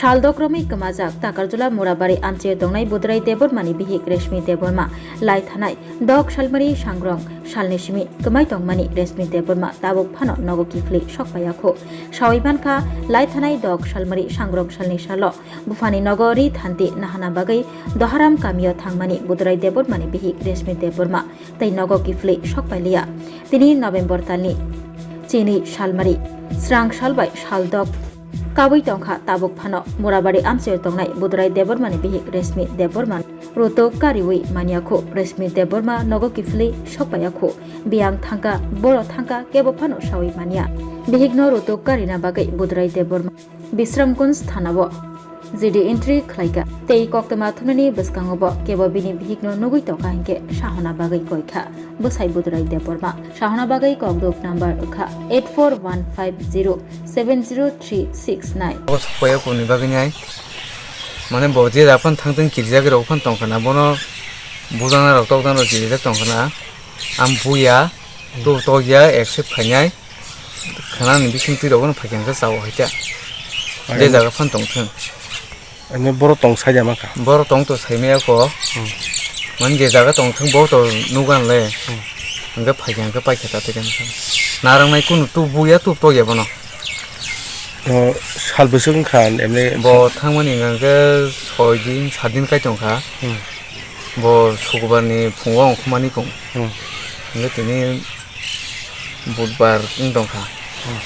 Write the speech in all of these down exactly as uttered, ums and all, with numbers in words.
Saldok romwi kwmajak Takarjula Murabari amchaio tongnai Budrai Debbarmani bihik Reshmi Debbarma lai thanai dok salmari sangrong salni simi kwmai tongmani Reshmi Debbarma tabuk phano nogo kiphilwi sokpaiya khu. Sawi mankha, lai thanai dok salmari sangrong salni salo buphani nogo ri thanti nahana bagwi Doharam kamio thangmani Budrai Debbarmani bihik Reshmi Debbarma tei nogo kiphilwi sokpailiya. Tini November talni chini salmari srang sal bai saldok kabwi tongkha, tabuk phano Murabari amchaio tongnai Budrai Debbarmani bihik Reshmi Debbarma rutuk kariwi manya khu. Reshmi Debbarma nogo kiphilwi sokpaiya khu. Biyang thangkha, boro thangkha, kebo phano sawi manya. Bihikno rutuk karina bagwi Budrai Debbarma Bisramganj thanao G D entry khlaikha tei koktwma thumnani bwskango bo kebo bini bihikno nugwi tongkha hinkhe sahona bagwi koikha bwsai Budrai Debbarma. Sahona bagwi kokduk number wngkha eight four one five zero seven zero three six nine. Obo sokpaiya kuni bagwi nai. Mane bo je da phano thangtwng kirijak rok phano tongkha na, bono bujana rok tokjana rok kirijak tongkha na. Ang buya, tu tokya, accept khainai. Khwnani bising twi rok no phaikha hwnkhe chao hai ta. Je jaga phano tongthwng. Ani boro tong saida mankha. Boro tong to saimaya ko. Hmm. Man je jaga tongthwng bo to nugan le. Hmm. Hwnkhe phaikha hwnkhe paikha ta tei khe. Narang nai kunu tu buya tu tokya bono. To sal bwswk wngkha emne. Bo thangmani hwnkhe soi din, sat din kai tongkha. Hmm. Bo sukubar ni phungo ongkhormani kung. Hmm. Hwnkhe tini budbar wng tongkha. Hmm.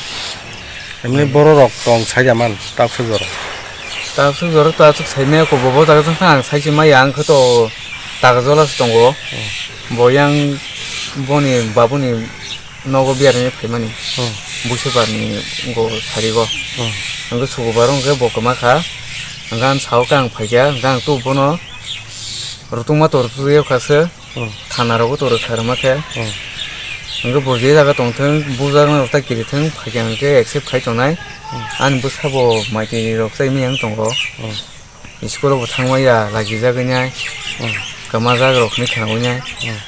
Emni bororok tong saida man, taksuk jora. Taksuk jora to aswk saimaya ko, bo, bo jaga jang kha ang saisi maya, ang khe to Takarjala se tongo. Hmm. Bo yang boni babuni nogo biyar ni phaimani. Hmm. Buisabar ni go sarigo. Hmm. Ang khe sukubar wng khe bo kwma kha. Ang khe ang sao khe ang phaikha, ang khe ang tu bono rutungma to rutugwi kha se. Hmm. Thana rogo to rwkha rwma khe. Hmm. Hwnkhe bo je jaga tongthwng, bujakna rok ta kirithwng, phaikha hwnkhe accept khai tongnai. Hmm. Ani bwsa bo maitwi rok chai miyang tongo. Hmm. School o bo thangmaya, lagijagwi nai. Hmm. Kwmajak rok hinwi khwnaui nai. Hmm.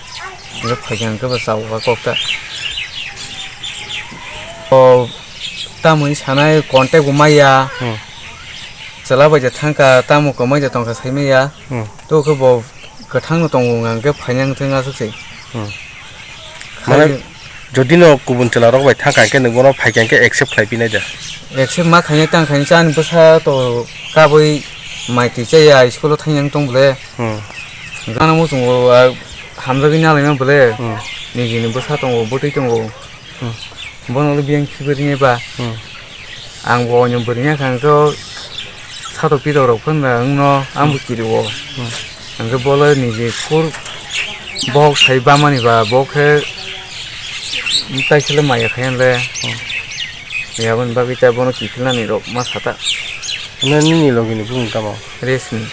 Hwnkhe phaikha hwnkhe bo chao kha kok ta. O tamoni sanai contact bo maya. Hmm. Chwla bai je thangkha, tamo kwmai je tongkha saimaya. Hmm. To khe bo kwthang no tongo wngkha hwnkhe phainang thwng aswk se. Hmm. Khai Mane, jodi no kubun chwla rok bai thangkha hwnkhe nwng bono phaikha hwnkhe accept khlai pinai da? Accept ma khainai tang khainai chani bwsa to kabui mai twi chaya school o thangyang tong bole. Hmm. Gana muchungo, ah, hamjagwi nalaima bole. Hmm. Nijini bwsa tongo, bwtwi tongo. Hmm. Bono le biyang khibirini ba. Hmm. Ang bo oino bwrwini kha hwnkhe sato pito rok phano wngno ang bo kiri o. Hmm. Hwnkhe bo le niji khur bok sai bamani ba bo khe tai khe le maya khai le. Hmm. Yaboni bagwi ta bono kiphilnani rok ma sata. Nini logi ni bumung tamo? Resmi.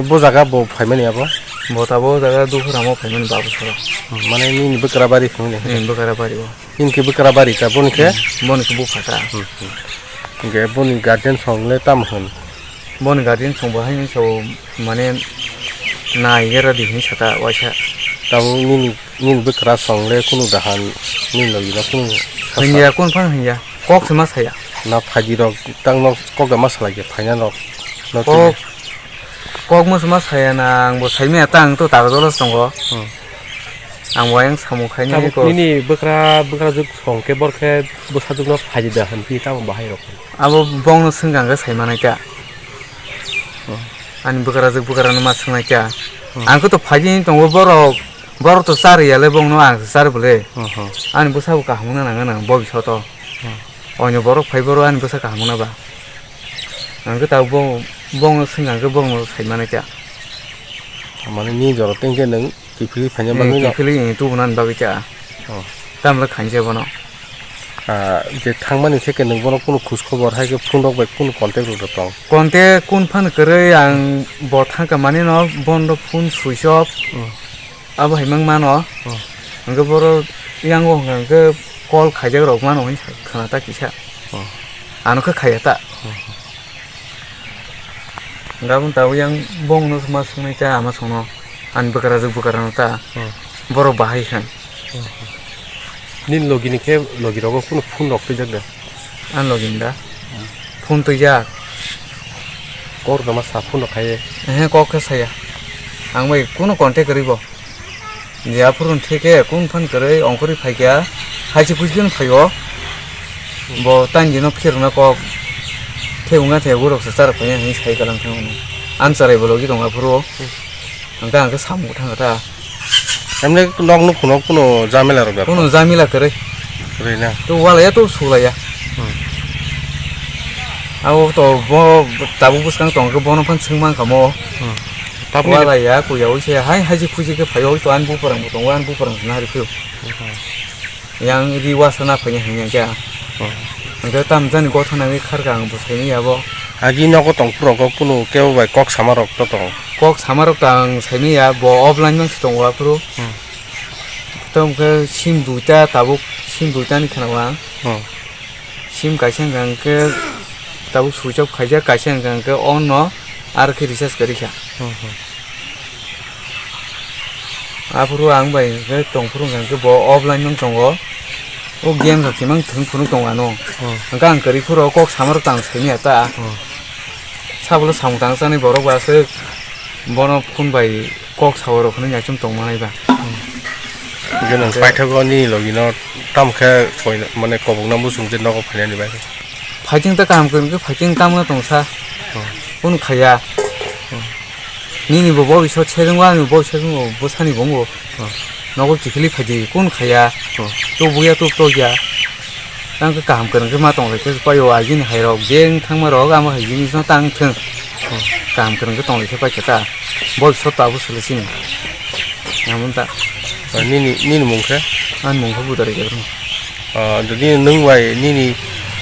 Bo jaga bo phaimani abo? Bo tabuk jaga Duhuramo phaimani babu sabo. Hmm, mane nini bwkra bari phaimani? Hmm, bwkra bari o. Nini khe bwkra bari ta, boni khe? Hmm, boni khe bupha ta. Hmm, hmm. Hingke boni guardian song le tamo hwn? Boni guardian song bo haino sao mane nai yara di hinwi sata waisa. Tabuk nini, nini bwkra song le kunu dahan nini logi no kunu sasa? Hwnya, kunu phano hwnya. Kok se ma saya. Na phaidi rok tang no kok da ma salai khe phaina rok. No Kok tini. Kok mosma saya na, ang bo saimaya ta, ang to Takarjala se tongo. Hmm. Ang bo ayang samung khainai Tabuk ko. Nini bwkra, bwkra juk song khe bor khe bwsa juk no phaidi da hwn phi tamo bahai rok. Abo bong no swngkha hwnkhe saimanai kha. Hmm. Ani bwkra juk bwkra no ma swngnai kha. Hmm. Ang khe to phaidi tongo borok, borok to chari ya le bong no ang se chari bole. Hmm, hmm. Ani bwsa bo kaham wngna nang nang bo biso to. Hmm. Oino borok phai boro ani bwsa kaham wngna ba. Ang khe tabuk bo, bongno swngkha hwnkhe bongno sai manai ta. Mane ni jora tengkhe nwng kiphilwi phaina Eh, bagwi no? Kiphilwi, eh, tubunani bagwi ta. Oh. Tamle khainse bono. Ah, je thangmani theke nwng bono kunu khus khobor hai khe phone rok bai kunu contact rok tong? Contact kun phan kwrwi ang bo thangkha mani no bono phone switch off. Hmm. Abo hai mang mano. Hmm. Hwnkhe boro yango hwnkha hwnkhe call khaijak rok mano hinwi khna ta kisa. Hmm. Ano khe khaiya ta. Hmm. Gabon tabuk yang bongno ma swngnai ta ama songno. Ani bwkra rok bwkra no ta. Hmm. Borok bahai khan. Hmm. Nini logi ni khe logi rogo kunu phone rok twijak da? Ani logi ni da? Hmm. Phone twijak. Kok rwma sa phone rok khai. Ehe, kok khe saya. Ang bai kuno contact kwrwi bo. Je aphuru theke kung phan kwrwi ongkhorwi phaikha, haisi phuisi phano phaio. Bo tanjino phirna kok. Thebunga thebugurok se chara phaiya hinwi sai kalang thangmani. Ang charai bo logi tongo aphuru. Ang ta ang khe samung thangkha ta. Emne nok nuk phunuk kuno jamela rok da. Kuno jamela kwrwi. Kwrwi na. To walaya to sulaya. Hmm. Abo to bo tabuk bwskang tongkhe bono phan swngmang kha mo. Hmm. Tabuk ni. Walaya kuya oi se hai haisi phuisi khe phaio to ani buphang bo tongo ani buphang na hari phio. Hmm. Yang ri wasa na phaiya hanya kya. Hmm. Ang khe tam jani gotha nangwi kharkha ang bo saimaya bo. Agi nogo tong phuru kok kuno kebo bai kok sama rok to tong. Kok sama rok ta ang saimaya bo offline mang se tongo aphuru. Hmm. Tamo khe sim duita tabuk sim duita ni khna ang. Hmm. Sim kaisa hwnkha hwnkhe tabuk switch off khaijak, kaisa hwnkha hwnkhe on no aro khe recharge kwrwi kha. Hmm, hmm. Aphuru ang bai hwnkhe tongphuru hwnkha hwnkhe bo offline mang tongo. O game rok se mang thwng phunuk tongo ano. Hmm. Hwnkhe ang kwrwi phuru kok sama rok tang saimaya ta. Hmm. Sabolo samung tang chani borok ba aswk bono phone bai kok sao rok hinwi naichom tongmanai ba. Hwnkhe nwng paithago nini logino tamo khe koina, mane kobokna muchung je nogo phainani bagwi. Fighting ta kaham kwrwngkhe fighting tamno tongsa. Hmm. Kunu khaya. Hmm. Nini bo bobisot sejwngo, ani bo sejwngo, bwsani bo wngo. Hmm. Nogo kiphilwi phaidi, kunu khaya. Hmm. Tubukya tubtokya. Tang khe kaham kwrwng khe ma tong lai khe paio, agini hai rok je wng thangma rok amo hai jinis no tang thwng. Hmm. Kaham kwrwng khe tong lai khe pai khe ta. Bol sot abo solo sini. Namun ta. Ah, nini, nini mung khe? Ani mung khe Budari Debbarma. Ah, jodi nwng bai nini,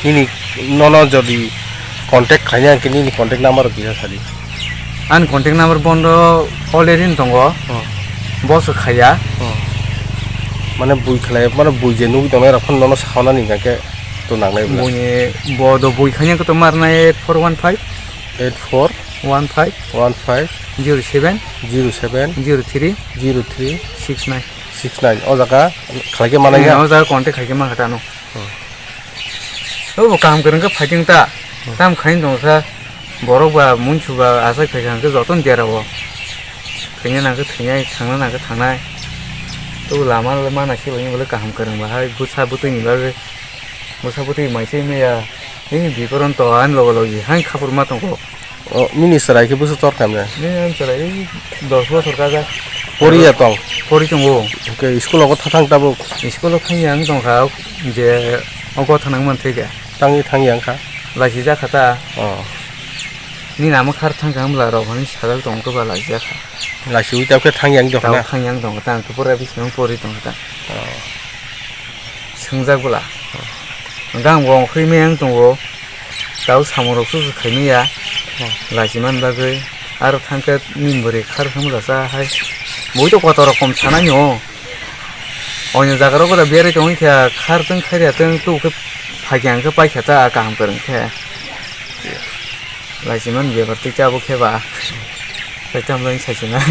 nini nono jodi contact khaina hwnkhe nini contact number rok kisa sadi. Ani contact number bondo already tongo. Hmm. Bo se khaya. Hmm. Mane bui khlai, mane bui je nugwi tongnai rok phano nono saunani hwnkhe to nangnai bwla. Buini bo do bui khanya khe to marnai eight four one five. Eight four. One five. One five. Zero seven. Zero seven. Zero three. Zero three. Six nine. Six nine. O jaga khlai khe manai ya? Hmm, o jaga contact khai khe mankha tano. Hmm. Obo kaham kwrwng khe fighting ta. Hmm. Tam khain tong sa. Borok ba munsu ba achai phaikha hwnkhe jotono derao. Thwina nangkhe thwinai, thangna nangkhe thangnai. Tei lama le mana se bai bole kaham kwrwng bahai bwsa bwtwini bagwi. Bwsa bwtwi mai se maya. Nini bikoron to ani logo logi hai khapur ma tongo. O, nini chwrai khe bwsa tor khamya? Nini ani chwrai dos bosor kajak. Poriya tong? Pori tongo. Hwnkhe school o tha thang tabuk? School o thangya wng tongkha je o gotha nang man thwikha. Tangwi thangya wngkha? Lachi jakha ta. Oh. Nini ama khar thangkha wng bwla rok hinwi sajak tongkha ba lachi jakha. Lachi ui tabukhe thangya wng tongkha na? Tabuk thangya wng tongkha ta, ang khe pura bising pori tongkha ta. Oh. Swngjak bwla. Hwnkhe ang bo ongkhorwi maya wng tongo. Tabuk samung rok chuchu khaimaya. Oh. Lachi man bagwi. Aro thangkhe nini bwrwi khar wngmasa hai. Bui to kotor rok kom sanai no. Oino jaga rogo da berai tongwi kha, khar tong khairiya tong tubukhe phaikha hwnkhe paikha ta kaham kwrwng khe. Lachi man bebak tei chabo khe ba. Tei tamjani saichina.